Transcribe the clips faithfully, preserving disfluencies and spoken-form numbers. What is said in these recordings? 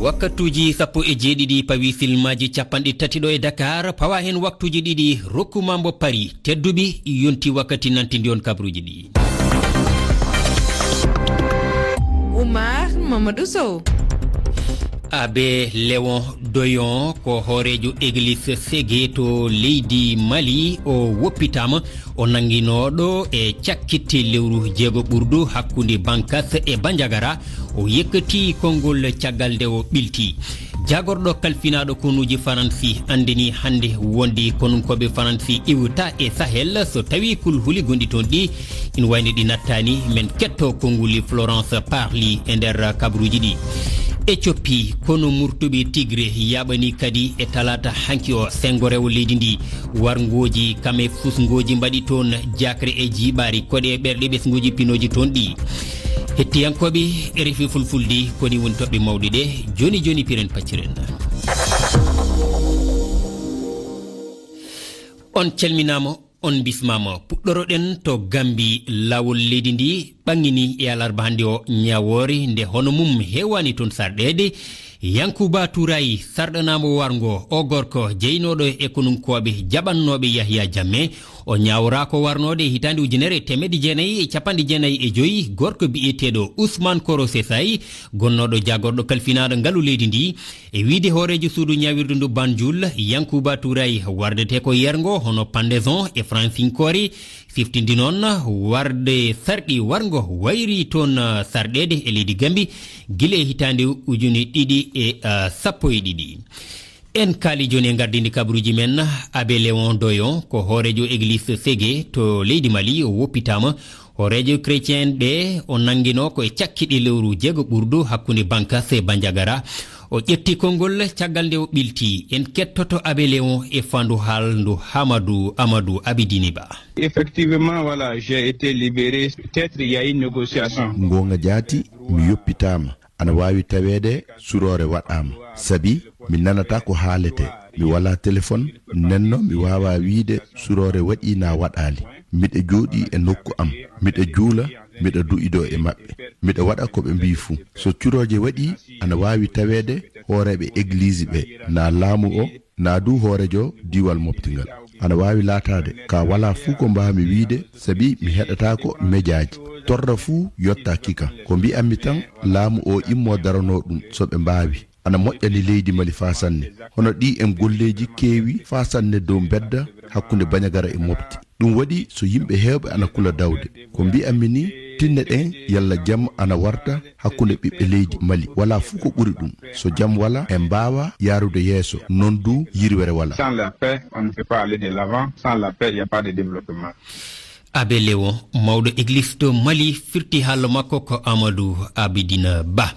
Wakkatuuji sappo e jeeɗiɗi pawi silmaaji capanɗe tati ɗo e Dakar, pawa heen waktuuji ɗiɗi rokku mambo Paris. Tedduɓe, yonti wakkati nantindi on kabruuji ɗi. Oumar Mamadou Sow. Abbé Léon Doyon ko hooreejo Église Ségué to leydi Mali. O woppitaama, o nannginooɗo e cakkitte lewru jeego ɓurdu hakkunde Bankas e Bandiagara. O yekkatii konngol caggal nde o ɓilti. Jaagorɗo kalfinaaɗo konuuji Faransi anndini hannde wonde konunkooɓe Faransi iwta e Sahel so tawii kulhuli gonɗi toon ɗi ina wayno ɗi nattaani. Men ketto konnguli Florence Parly e nder kabruuji ɗi. Ethiopie, konu murtuɓe Tigre yaaɓani kadi e talaata hanki o senngo rewo leydi ndi. Warngooji kame fusngooji mbaɗi toon jaakre e jiiɓaari koɗe ɓerɗe ɓesngooji pinooji toon ɗi. Hettiyankooɓe R F I Fulfulde, koni woni toɓɓe mawɗe ɗe? Jooni jooni piren pacciren. On calminaama, on mbismaama. Puɗɗoroɗen to Gambi. Laawol leydi ndi ɓangini e alarba hannde o ñaawoore nde hono mum heewaani toon sarɗeede. Yankuba Turay sarɗanaama warngo. O gorko jeynooɗo e konunkooɓe jaɓannooɓe Yahya Jammeh. O ñaaworaa ko warnoode e hitaande ujunere e teemedde jeenayi e capanɗe jeenayi e joyi, gorko biyeteeɗo Ousmane Koro Sesay, gonnooɗo jaagorɗo kalfinaaɗo ngalu leydi ndi. E wiyde hooreejo suudu ñaawirdu ndu Banjul, Yankuba Turay, wardetee ko yerngo hono pendaison e fransinkoore, siftindi noon warde sarɗi warngo wayri toon, ah, sarɗeede e leydi Gambi gila e hitaande ujune ɗiɗi e, ah, sappo e ɗiɗi. En kaali jooni e ngardindi kabaruuji men. Abbé Léon Doyon ko hooreejo Église Ségué to leydi Mali, o woppitaama. Hooreejo chrétien ɓe o nanngino ko e cakkiɗe lewru jeego ɓurdu hakkunde Bankas e Bandiagara. O ƴetti konngol caggal nde o ɓilti. En kettoto Abbé Léon e fandu haalndu Hamadou Amadou Abidini Ba. Effectivement, voilà, j'ai été libéré. Peut-être il y a une négociation. Ngoonga jaati, mi yoppitaama. Ana waawi taweede suroore waɗaama. Sabi mi nanataa ko haaletee. Mi walaa telefon, nenno mi waawaa wiyde suroore waɗii naa waɗaali. Miɗa jooɗii e nokku am. Miɗa juula, miɗa du'idoo e maɓɓe. Miɗa waɗa ko ɓe mbii fuu. So curooje waɗii, ana waawi taweede hooreeɓe egliis ɓe, naa laamu o, naa duu hooreejo diiwal mofti ngal. Ana waawi laataade, kaa walaa fuu ko mbaawmi wiyde, sabi mi heɗataako mejaaji. Torra fuu yottaa kika. Ko mbi'ammi tan, laamu o immoo daranoo ɗum, so ɓe mbaawi. Ana moƴƴani leydi Mali faa sanne. Hono ɗii en golleeji keewi faa sanne dow mbedda hakkunde Bandiagara e Mopti. Ɗum waɗi so yimɓe heewɓe ana kula dawde. Ko mbi'ammi nii, tinneɗen yalla jam ana warta hakkunde ɓiɓɓe leydi Mali. Walaa fuu ko ɓuri ɗum. So jam walaa, en mbaawaa yahrude yeeso. Noon duu, yirwere walaa. Sans la paix, on ne peut pas aller de l'avant. Sans la paix, il n'y a pas de développement. Abbé Léon, mawɗo egliis to Mali, firti haala makko ko Amadou Abidine Ba.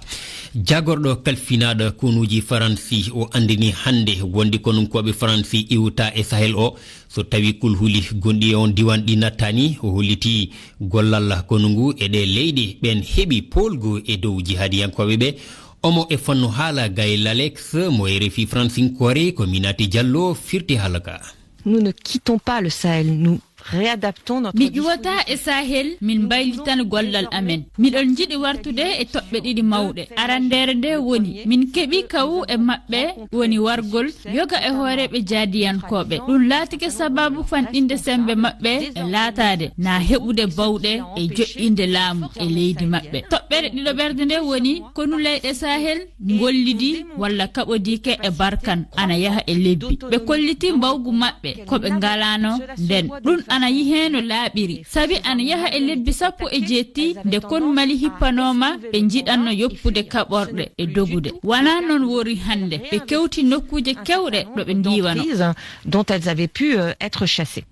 Jaagorɗo kalfinaaɗo konuuji Faransi o anndini hannde wonde konunkooɓe Faransi iwta e Sahel o, so tawii kulhuli gonɗi e on diiwaan ɗi nattaani. O hollitii gollal konu ngu e ɗee leyɗe, ɓeen heɓi poolgu e dow jihaadiyankooɓe ɓe. Omo e fannu haala Gaye Lalex mo R F I fransinkoore, ko Minati Diallo firti haala ka. Nous ne quittons pas le Sahel, nous réadaptons notre Mi ƴuwataa e Sahel, min mbaylitan gollal amen. Miɗon njiɗi wartude e toɓɓe ɗiɗi mawɗe. Arandeere nde woni, min keɓi kawu e maɓɓe, woni wargol yoga e hooreeɓe jaadiyankooɓe. Ɗum laatike sababu fanɗinde sembe maɓɓe e laataade, naa heɓude bawɗe e joƴƴinde laamu e leydi maɓɓe. Toɓɓere ɗiɗoɓerde nde woni, konu leyɗe Sahel ngollidi walla kaɓodike e Barkan ana yaha e lebbi. Ɓe kolliti mbawgu maɓɓe ko ɓe ngalaano nden. Ɗum ana yihee no laaɓiri. Sabi ana yaha e lebbi sappo e jeetti nde konu Mali hippanooma ɓe njiɗanno yoppude kaɓorɗe e dogude. Wanaa non wori hannde. Ɓe kewti nokkuuje kewɗe ɗo ɓe ndiiwano. Dont elles avaient pu, euh, être chassées.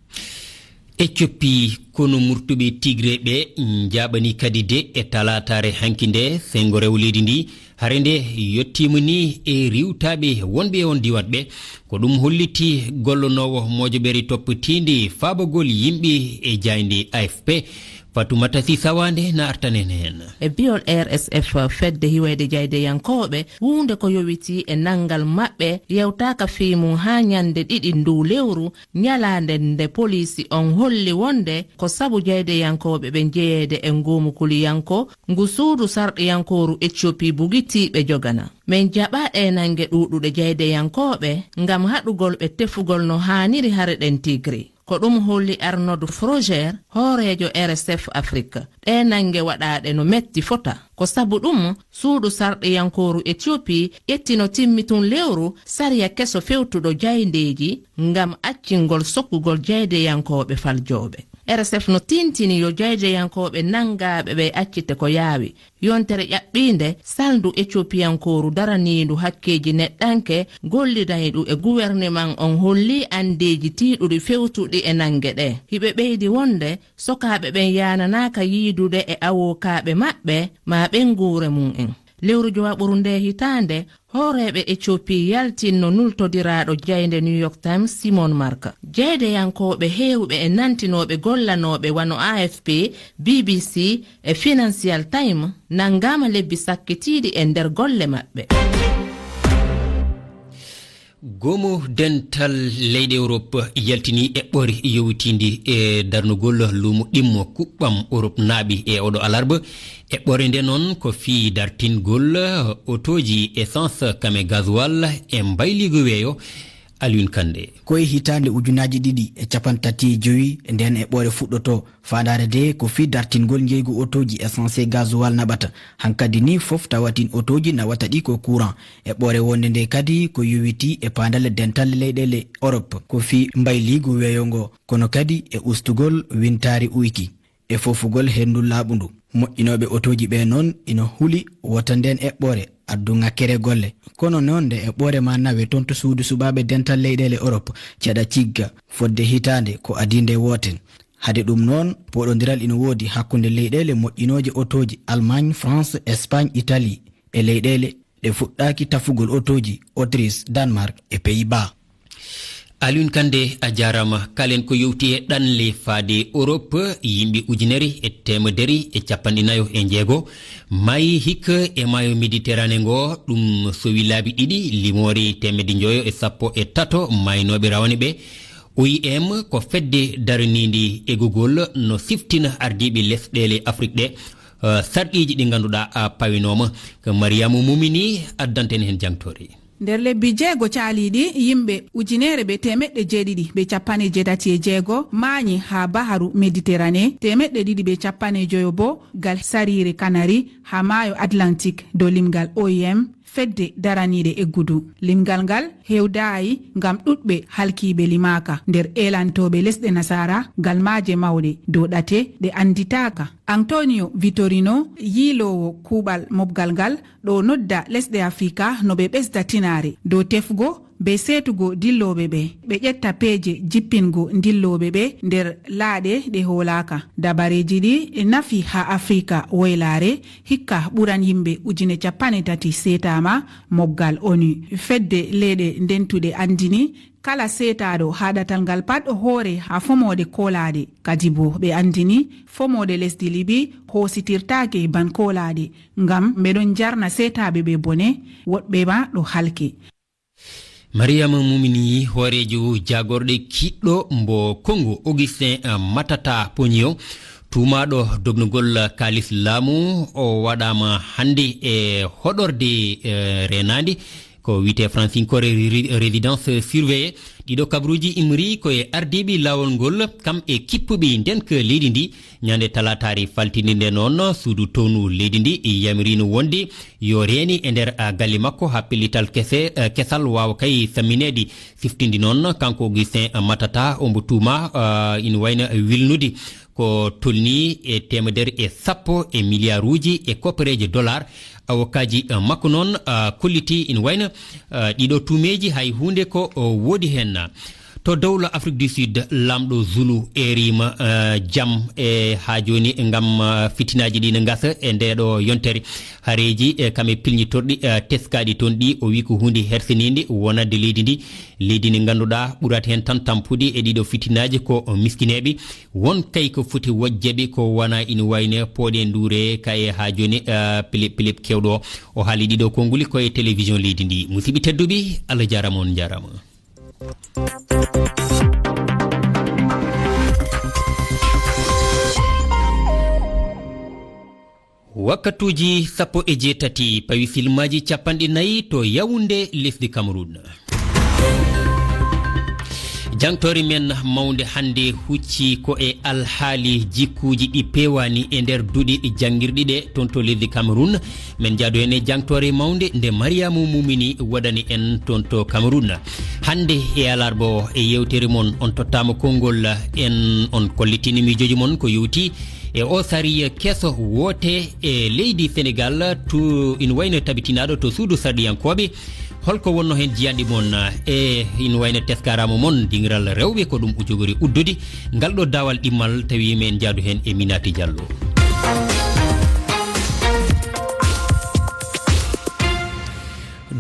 Ethiopie, konu murtuɓe Tigre ɓe njaaɓani kadi de e talaataare hanki nde senngo rewo leydi ndi. Hare nde yettiima ni e riiwtaaɓe wonɓe e on diiwaan ɓe. Ko ɗum holliti gollonoowo mojoɓeere toppitiinde faabagol yimɓe e jaaynde A F P. Fatumata Sisawande na artanen heen. E biol R S F, fedde hiwayde jaydeyankooɓe, huunde ko yowitii e nanngal maɓɓe yewtaaka fii mum haa ñannde ɗiɗi nduu lewru, ñalaande nde poliisi on holli wonde ko sabu jaydeyankooɓe ɓe jeyeede e ngoomu kuliyanko ngu suudu sarɗiyankooru Ethiopie bugitii ɓe jogana. Min jaɓaa ɗee nannge ɗuuɗuɗe jaydeyankooɓe ngam haɗugol ɓe tefugol no haaniri hare ɗen tigri. Ko ɗum holli Arnold Froger, hooreejo R S F Afrique. Ɗee nannge waɗaaɗe no metti fota. Ko sabu ɗum, suudu sarɗiyankooru Ethiopie ƴettino timmi tun lewru sariya keso fewtuɗo jayndeeji ngam accingol sokkugol jaydeyankooɓe faljooɓe. R S F no tintini yo jaydeyankooɓe nanngaaɓe ɓe accite ko yaawi. Yontere ƴaɓɓiinde, salndu Etiopiyankooru daraniindu hakkeeji neɗɗanke gollidayɗu e guwerneman on hollii anndeeji tiiɗuɗi fewtuɗi e nannge ɗee. Hiɓe ɓeydi wonde sokaaɓe ɓen yaananaaka yiidude e awokaaɓe maɓɓe maa ɓe nguure mum en. Lewru jowaɓuru ndee hitaande, hooreeɓe Ethiopie yaltinno nultodiraaɗo jaynde New York Times, Simon Mark. Jaydeyankooɓe heewɓe e nantinooɓe gollanooɓe wano A F P, B B C e Financial Times nanngaama lebbi sakkitiiɗi e nder golle maɓɓe. Goomu Dental Leyɗe Europe yaltini eɓɓoore yowitiinde e darnugol luumo ɗimmo kuɓɓam Europe naaɓi e oɗo alarba. Eɓɓoore nde noon ko fii dartingol otooji essence kame gasoil e mbayliigu weeyo. Alioune Kandé. Ko e hitaande ujunaaji ɗiɗi e capanɗe tati e jowi nden eɓɓoore fuɗɗoto. Faandaare de ko fii dartingol njeygu otooji essence e gasoil naɓata. Hankadi ni fof tawatin otooji nawata ɗi ko courant. Eɓɓoore wonde nde kadi ko yowitii e paandale dental leyɗeele Europe. Ko fii mbayliigu weeyo ngo, kono kadi e ustugol wintaari uyki. E fofugol henndu laaɓundu. Moƴƴinooɓe otooji ɓe noon ina huli wota nden eɓɓoore addu ŋakkere golle. Kono noon nde eɓɓoore ma nawe toon to suudu suɓaaɓe dental leyɗeele Europe, ceɗa cigga fodde hitaande ko adii nde wooten. Hade ɗum noon, poɗondiral ina woodi hakkunde leyɗeele moƴƴinooje otooji Allemagne, France, Espagne, Italie e leyɗeele ɗe fuɗɗaaki tafugol otooji Autriche, Danemark e Pays-Bas. Alioune Kandé, a jaaraama. Kalen ko yowti e ɗanle faade Europe, yimɓe ujunere e teemedere e capanɗe nayo e njeego maayi hikka e maayo Méditerranée ngo. Ɗum sowi laabi ɗiɗi, limoore teemedde njoyo e sappo e tato maaynooɓe rawane ɓe. O I M ko fedde daraniinde eggugol no siftina ardiiɓe lesɗeele Afrik ɗe, eh, sarɗiiji ɗi ngannduɗaa, ah, pawinooma. Ko Mariama Mumini addanta en heen jangtoore. Nder lebbi jeego caaliiɗi, yimɓe ujunere ɓe teemeɗɗe jeeɗiɗi ɓe capanɗe jeetati e jeego maayi haa baharu Méditerranée, teemeɗɗe ɗiɗi ɓe capanɗe joyo boo gal sariire Kanari haa maayo Atlantique, dow limgal O I M, fedde daraniinde eggudu. Limgal ngal hewtaay ngam ɗuuɗɓe halkiiɓe limaaka nder eelantooɓe lesɗe Nasaara, galmaaje mawɗe dow ɗate ɗe annditaaka. Antonio Vitorino, yiiloowo kuuɓal mobgal ngal, ɗo nodda lesɗe Afrika no ɓe ɓesda tinaare dow tefgo bee seetugo dillooɓe ɓe, ɓe ƴetta peeje jippingo dillooɓe ɓe nder laaɗe ɗe hoolaaka. Dabareeji ɗi nafi haa Afrika woylaare, hikka ɓuran yimɓe ujine capanɗe tati seetaama. Mobgal O N U, fedde leyɗe dentuɗe, anndini kala seetaaɗo haa ɗatal ngal pat hoore haa fomoode koolaaɗe. Kadi boo ɓe anndini fomoode lesdi Libi hoositirtaake ban koolaaɗe, ngam ɓe ɗon njarna seetaaɓe ɓe bone, woɗɓe ma ɗo halke. Mariama Mumini, hooreejo jaagorɗe kiɗɗo mbo Congo, Augustin, eh, Matata Ponyo, tuumaaɗo dognugol kaalis laamu, o waɗaama hannde e hoɗorde, eh, reenaande, ko wiyetee fransinkore re-, résidence surveillée. Ɗiɗo kabruuji imri ko e ardiiɓe laawol ngol, kam e kippuɓe ndenka leydi ndi. Ñande talaataare faltinde nde noon, suudu townu leydi ndi yamiriino wonde yo reeni e nder, ah, galle makko haa pellital kese, eh, kesal waawa kay sammineede. Siftindi noon, kanko Augustin Matata, ombo tuuma, ah, ina wayna wilnude ko tolni e teemedere e sappo e miliyaaruuji e koppereeje dollar. Awokaaji, eh, makko noon, ah, kollitii ina wayna, ah, ɗiɗo tuumeeji hay huunde ko, oh, woodi heen. To dowla Afrique du Sud, laamɗo Zulu eeriima, eh, jam e haa jooni ngam, eh, fitinaaji ɗi ne ngasa e ndee ɗo yontere. Hareeji, eh, kam e pilñitorɗi, eh, teskaaɗi toon ɗi, o wi ko huunde hersiniinde wonande leydi ndi. Leydi ndi ngannduɗaa ɓurata heen tan tampude e ɗiɗo fitinaaji ko miskineeɓe. Won kay ko foti wojjeɓe ko wona ina wayno pooɗe nduure kaye haa jooni, eh, Philippe, Philippe Kewɗo. O haali ɗiɗo konnguli ko e télévision leydi ndi. Musidɓe tedduɓe, Allah jaaraama, on njaaraama. Wakkatuuji sappo e jeetati pawi silmaaji capanɗe nayi to Yaoundé, lesdi Cameroun. Jangtoore men mawnde hannde hucci ko e alhaali jikkuuji ɗi peewaani e nder duɗe janngirɗe ɗe toon to lesdi Cameroun. Men njaadu heen e jangtoore mawnde nde Mariama Mumini waɗani en toon to Cameroun. Hannde e alarba o e yeewtere mon on tottaama konngol, en on kollitini miijooji mon ko yowti e o sariya keso woote e leydi Senegal to ina wayno tabitinaaɗo to suudu sarɗiyankooɓe. Holko wonno heen jiyanɗe mon e ina wayno teskaraama mon dingiral rewɓe ko ɗum o jogori uddude ngal ɗo daawal ɗimmal tawi men njaadu heen e Minati Diallo.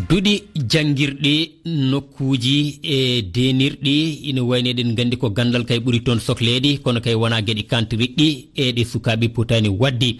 Duɗi janngirɗi, nokkuuji e deenirɗi, ina wayno eɗen nganndi ko ganndal kay ɓuri toon sokleede, kono kay wonaa geɗe kantiritɗi e ɗe sukaaɓe potaani waɗde.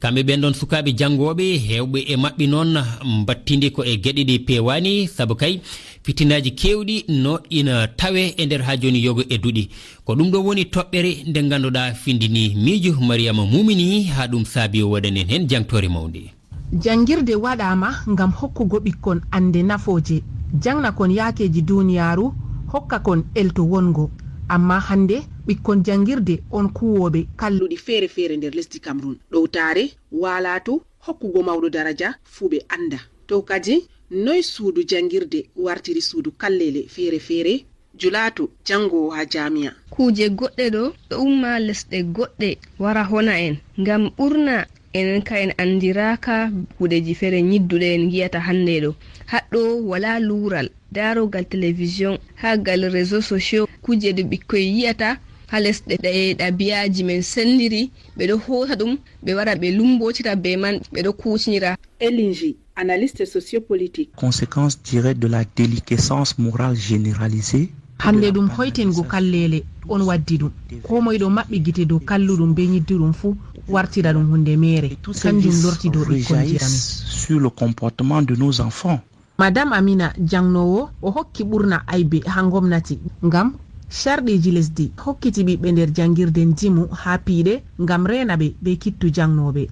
Kamɓe ɓeen ɗoon sukaaɓe janngooɓe, heewɓe e maɓɓe noon mbattinde ko e geɗe ɗe peewaani, sabu kay fitinaaji keewɗi no ina tawee e nder haa jooni yogo e duɗi. Ko ɗum ɗo woni toɓɓere nde ngannduɗaa findini miijo Mariama Mumini, haa ɗum saabi o waɗanen heen jangtoore mawnde. Janngirde waɗaama ngam hokkugo ɓikkon annde nafooje, jangna kon yaakeeji duuniyaaru, hokka kon elto wonngo. Ammaa hannde, ɓikkon janngirde on kuwooɓe kalluɗi feere-feere nder lesdi Cameroun. Ɗowtaare, waalatu, hokkugo mawɗo daraja, fuu ɓe annda. To kadi, noy suudu janngirde wartiri suudu kalleele feere-feere? Julaatu, janngoowo haa jaamiya. Kuuje goɗɗe ɗo, ɗo umma lesɗe goɗɗe, wara hona en. Ngam ɓurna enen ka en anndiraaka kuuɗeeji feere nyidduɗe en ngi'ata hannde ɗo. Haɗɗo walaa luural, daarogal telewisiyoŋ, haa gal reseaux sociaux, kuuje ɗe ɓikkoy yi'ata haa lesɗe ɗe ɗabi'aaji men senndiri, ɓe ɗo hoosa ɗum, ɓe wara ɓe lummbotira bee man, ɓe ɗo kuutinira. Elinji, analyste sociopolitique. Conséquence directe de la déliquescence morale généralisée. Hannde ɗum hoytengo kalleele on waddi ɗum. Koo moy ɗo maɓɓi gite dow kalluɗum bee nyidduɗum fuu, wartira ɗum huunde meere. Kanjum lorti dow ɓikkonji amin. Sur le comportement de nos enfants. Madame Amina, jangnoowo, o hokki ɓurna aybe haa ngomnati, ngam carɗiiji lesdi hokkiti ɓiɓɓe nder janngirde njimu haa piiɗe, ngam reena ɓe bee kittu jangnooɓe.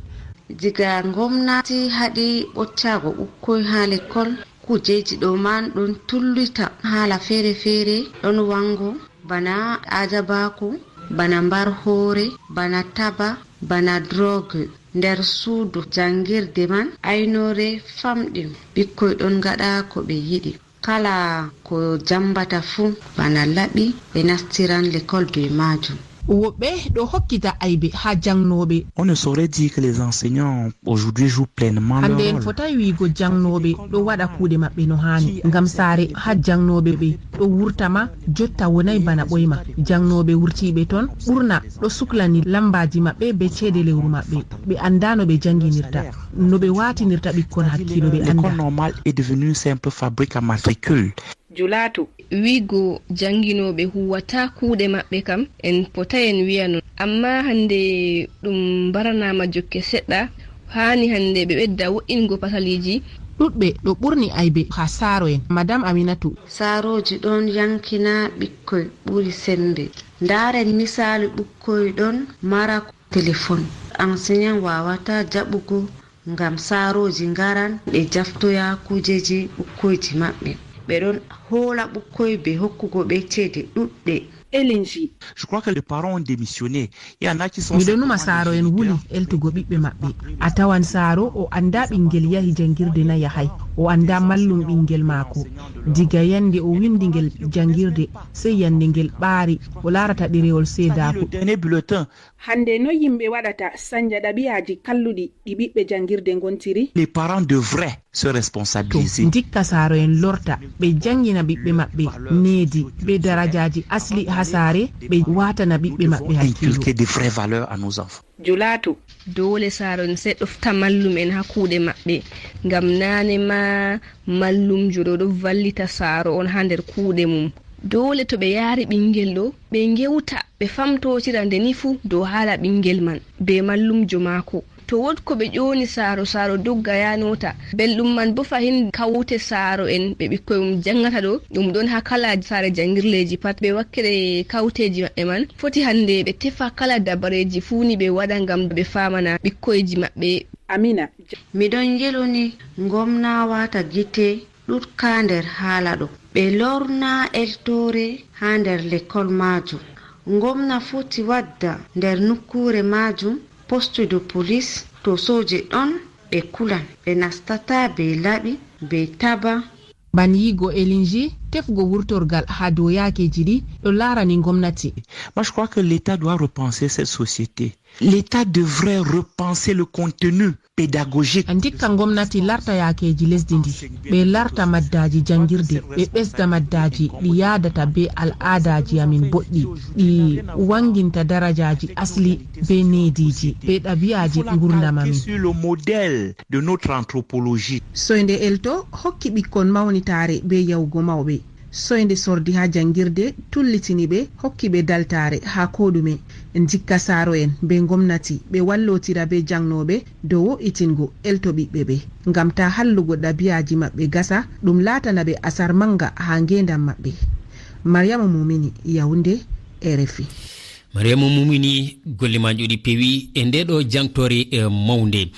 Diga ngomnati haɗi ɓoccaago ɓukkoy haa lekkol, kujeeji ɗo man ɗon tullita haala feere-feere, ɗon wanngo bana ajabaku, bana mbar hoore, bana taba, bana drogue. Nder suudu janngirde man, aynoore famɗi, ɓikkoy ɗon ngaɗa ko ɓe yiɗi. Kala ko jammbata fuu, bana laɓi, ɓe nastiran lekkol bee maajum. Woɓɓe ɗo hokkita aybe haa jangnooɓe. On ne saurait dire que les enseignants aujourd'hui jouent pleinement leur rôle. Hannde en fotaay wi'go jangnooɓe ɗo waɗa kuuɗe maɓɓe no haani. Ngam saare haa jangnooɓe ɓe ɗo wurta ma, jotta wonaay bana ɓooyma. Jangnooɓe wurtiiɓe ton, ɓurna ɗo suklani lammbaaji maɓɓe bee ceede lewru maɓɓe. Ɓe anndaa no ɓe jannginirta, no ɓe waatinirta ɓikkon hakkiilo, ɓe anndaa. L'école normale est devenue une simple fabrique à matricule. Julaatu. Wi'go jannginooɓe huuwataa kuuɗe maɓɓe kam, en potaay en wi'a non. Ammaa hannde ɗum mbaranaama jokke seɗɗa, haani hannde ɓe ɓedda wo'ingo pasaliiji. Ɗuɗɓe ɗo ɓurni aybe haa saaro'en. Madame Aminatu. Saarooji ɗon yaŋkina ɓikkoy ɓuri semmbe. Ndaaren misaalu ɓukkoy ɗon mara telefon. Enseignant waawataa jaɓugo ngam saarooji ngaran ɓe jaftoya kuujeeji ɓukkoyji maɓɓe. Ɓe ɗon hoola ɓukkoy bee hokkugo ɓe ceede ɗuɗɗe. Elinji. Je crois que les parents ont démissionné. Il y en a qui sont simplement déshérités. Miɗo numa saaro'en wuli eltugo ɓiɓɓe maɓɓe. A tawan saaro o anndaa ɓinngel yahi janngirde na yahaay. O anndaa mallum ɓinngel maako. Diga yannde o winndi ngel janngirde, sey yannde ngel ɓaari, o laarata ɗereewol seedaaku. Hannde noy yimɓe waɗata sanja ɗabi'aaji kalluɗi ɗi ɓiɓɓe janngirde ngontiri? Les parents devraient se responsabiliser. To ndikka saaro'en lorta, ɓe janngina ɓiɓɓe maɓɓe needi bee darajaaji asli haa saare, ɓe waatana ɓiɓɓe maɓɓe hakkiilo. Inculquer de vraies valeurs à nos enfants. Julaatu. Doole saaro'en sey ɗofta mallum'en haa kuuɗe maɓɓe, ngam naane maa mallumjo ɗo ɗon vallita saaro on haa nder kuuɗe mum. Doole to ɓe yaari ɓinngel ɗo, ɓe ngewta, ɓe famtootira nde ni fuu dow haala ɓinngel man bee mallumjo maako. To wood ko ɓe ƴooni saaro, saaro dogga yaha noota. Belɗum man boo fahin kawte saaro'en ɓe ɓikkoy mum janngata ɗo, ɗum ɗon haa kala saare janngirleeji pat. Ɓe wakkere kawteeji maɓɓe man, foti hannde ɓe tefa kala dabareeji fuu ni ɓe waɗa ngam ɓe faamana ɓikkoyji maɓɓe. Amina. Miɗon yeloni ngomna waata gite ɗuɗka nder haala ɗo. Ɓe lorna eltoore haa nder lekkol maajum. Ngomna foti wadda nder nukkuure maajum poste de police, to sooje ɗon ɓe kulan, ɓe nastataa bee laɓi, bee taba. Ban yigo Elinji tefgo wurtorgal haa dow yaakeeji ɗi ɗon laarani ngomnati. Moi je crois que l'Etat doit repenser cette société. L'Etat devrait repenser le contenu pédagogique. Ndikka ngomnati larta yaakeeji lesdi ndi, ɓe larta maddaaji janngirde, ɓe ɓesda maddaaji ɗi yaadata bee al'aadaaji amin boɗɗi, ɗi wannginta darajaaji asli bee neediiji bee ɗabi'aaji nguurndam amin. Sur le modèle de notre anthropologie. Soynde elto hokki ɓikkon mawnitaare bee yahugo mawɓe. Soynde sordi haa janngirde tullitini ɓe, hokki ɓe daltaare haa koo ɗume. Ndikka saaro'en bee ngomnati ɓe wallootira bee jaŋnooɓe dow wo'itingo elto ɓiɓɓe ɓe, ngam taa hallugo ɗabi'aaji maɓɓe gasa, ɗum laatana ɓe asar mannga haa ngeendam maɓɓe. Mariyama Mumini, Yawnde, Rfi. Mariyama Mumini, golle maa njooɗii peewii e ndee ɗoo jaŋtoore mawnde.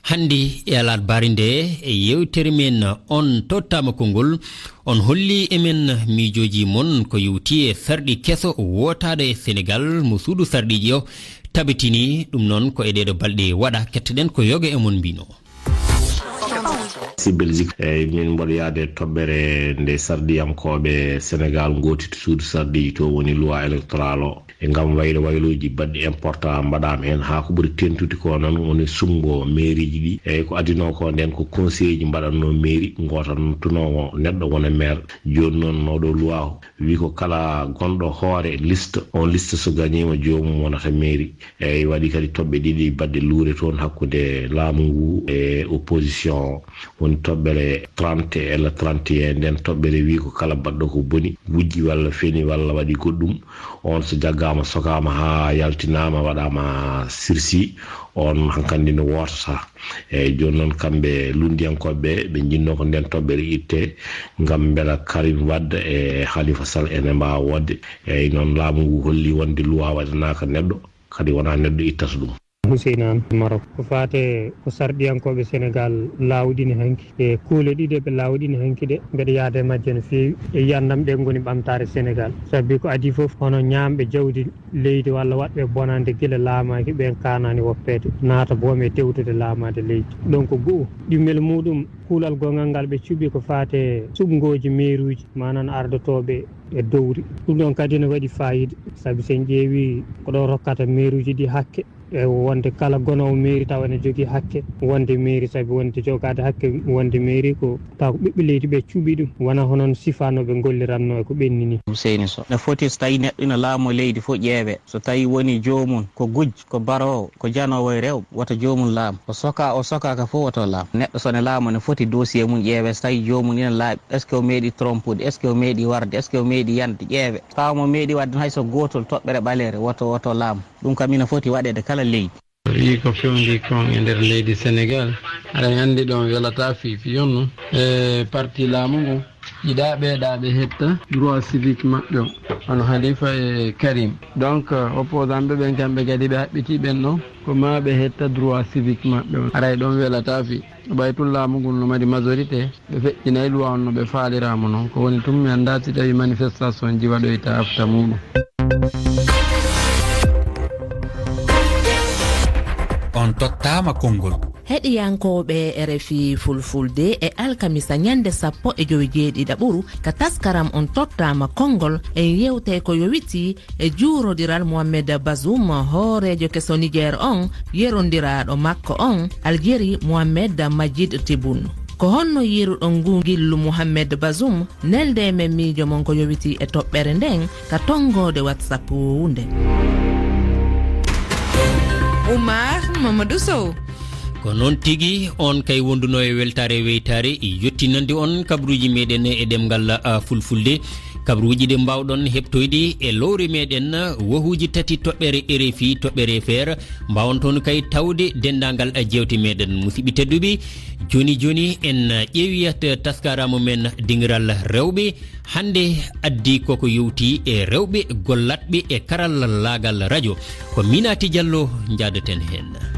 Hannde e alarbaare ndee e yeewtere men On Tottaama Konngol, on hollii e men miijooji mon ko yowtii e sarɗi keso wootaaɗo e Senegaal mo suudu sarɗiiji o tabitini. Ɗum noon ko e ɗeeɗoo balɗe waɗa. Kettoɗen ko yoga e mon mbiinoo. Si Belgique, eyi min mboɗo yahde e toɓɓere nde sarɗiyankooɓe Senegaal ngootiti suudu sarɗiiji to woni loi électoral o. E ngam waylo waylooji baɗɗi important mbaɗaama heen haa ko ɓuri teeŋtude ko noon woni suɓngo meeriiji ɗi. Eyi ko adinoo ko ndeen ko conseilleeji mbaɗatnoo meeri, gooto noon tunoowo neɗɗo wona maire. Jooni noon oɗo loi o wii ko kala gonɗo hoore liste, oon liste so gañiima joomum wonata meeri. Eyi waɗi kadi toɓɓe ɗiɗi baɗɗe luure toon hakkunde laamu ngu e opposition o. Woni toɓɓere trente e le trente et un, nden toɓɓere wi ko kala baɗɗo ko boni, wujji walla feni walla waɗi goɗɗum, on so jaggaama sokaama haa yaltinaama waɗaama sursis, on hankandi no wootata. Eyi jooni noon kamɓe lunndiyankooɓe ɓe ɓe njinnoo ko nden toɓɓere itte ngam mbela Karim Wade e Khalifa Sall ene mbaawa woodde. Eyi noon laamu ngu holli wonde luwaa waɗanaaka neɗɗo, kadi wonaa neɗɗo ittata ɗum. Huseyni Aan, Marok. Ko faati e ko sarɗiyankooɓe Senegaal laawɗini hanki e kuule ɗiɗe ɓe laawɗini hanki ɗe, mbeɗa yahda e majje no feewi. E yiyannde am ɗe ngoni ɓamtaare Senegaal. Sabi ko adii fof hono ñaamɓe jawdi leydi walla waɗɓe bonannde gila laamaaki ɓeen kaanaani woppeede, naata boom e tewtude laamaade leydi. Ɗoon ko go'o. Ɗimmel muuɗum, kuulal goongal ngal ɓe cuɓi ko faati e suɓngooji meeruuji, maanaa ardotooɓe e dowri. Ɗum ɗoon kadi ene waɗi faayiida, sabi so en ƴeewii ko ɗo rokkata meeruuji ɗi hakke, e wonde kala gonoowo meeri tawa ene jogii hakke wonde meeri, sabi wonde jogaade hakke wonde meeri ko tawa ko ɓiɓɓe leydi ɓe cuɓi ɗum, wonaa hono no sifaa no ɓe ngollirannoo e ko ɓenni nii. Huseyni Soh, no foti so tawii neɗɗo ina laamoo leydi fof ƴeewee, so tawii wonii joomum ko gujjo, ko baroowo, ko janoowo e rewɓe, wota joomum laam, o sokaa o sokaaka fof wota o laam. Neɗɗo so ne laamoo ne foti dossier mum ƴeewee, so tawii joomum ina laaɓi, est-ce que o meeɗii trompude, est-ce que o meeɗii warde, est-ce que o meeɗii yande, ƴeewee. Tawa mo meeɗii waɗde hay so gootol toɓɓere ɓaleere, woto, woto laam. Ɗum kam ina foti waɗeede kala leydi. Fii ko fewndii kon e nder leydi Senegaal, aɗa anndi ɗoon welataa fii, fii honno? E parti laamu ngu, yiɗaa ɓee ɗaa ɓe hetta droit civique maɓɓe o, hono Halifa e Karim. Donc, opposant ɓe ɓen kamɓe kadi ɓe haɓɓitii ɓen ɗoon, ko maa ɓe hetta droit civique maɓɓe o. Aray ɗoon welataa fii. Ɓay tun laamu ngun no mari majorité, ɓe feƴƴinay luwa on no ɓe faaliraamo non. Ko woni tun, mi anndaa si tawii manifestation ji waɗoyta afta muuɗum. Tottaama konngol. Heɗiyankooɓe R F I Fulfulde, e alkamisa ñande sappo e jowi jeeɗiɗaɓuru ka taskaram on tottaama konngol, en yewtay ko yowitii e juurodiral Mohamed Bazoum, hooreejo keso Niger on, yerondiraaɗo makko on, Aljeri Mohamed Majid Tebboune. Ko honno yiiruɗon ngu ngillu Mohamed Bazoum? Nelde men miijo mon ko yowitii e toɓɓere nden ka tonngoode WhatsApp woo nden. Oumar Mamadou Sow. Ko noon tigi, on kay wonduno e weltaare weytaare, yottinande on kabruuji meɗen e ɗemngal, a, fulfulde. Kabruuji ɗi mbaawɗon heɓtoyde e lowre meɗen, wohuuji tati toɓɓere R F I, toɓɓere F R. Mbaawon toon kay tawde denndaangal, a, jeewte meɗen. Musidɓe tedduɓe, jooni jooni en ƴeewiyat taskaram men dingiral rewɓe. Hannde addi koko yowti e rewɓe gollatɓe e karallaagal radio. Ko Minati Diallo njaadaten heen.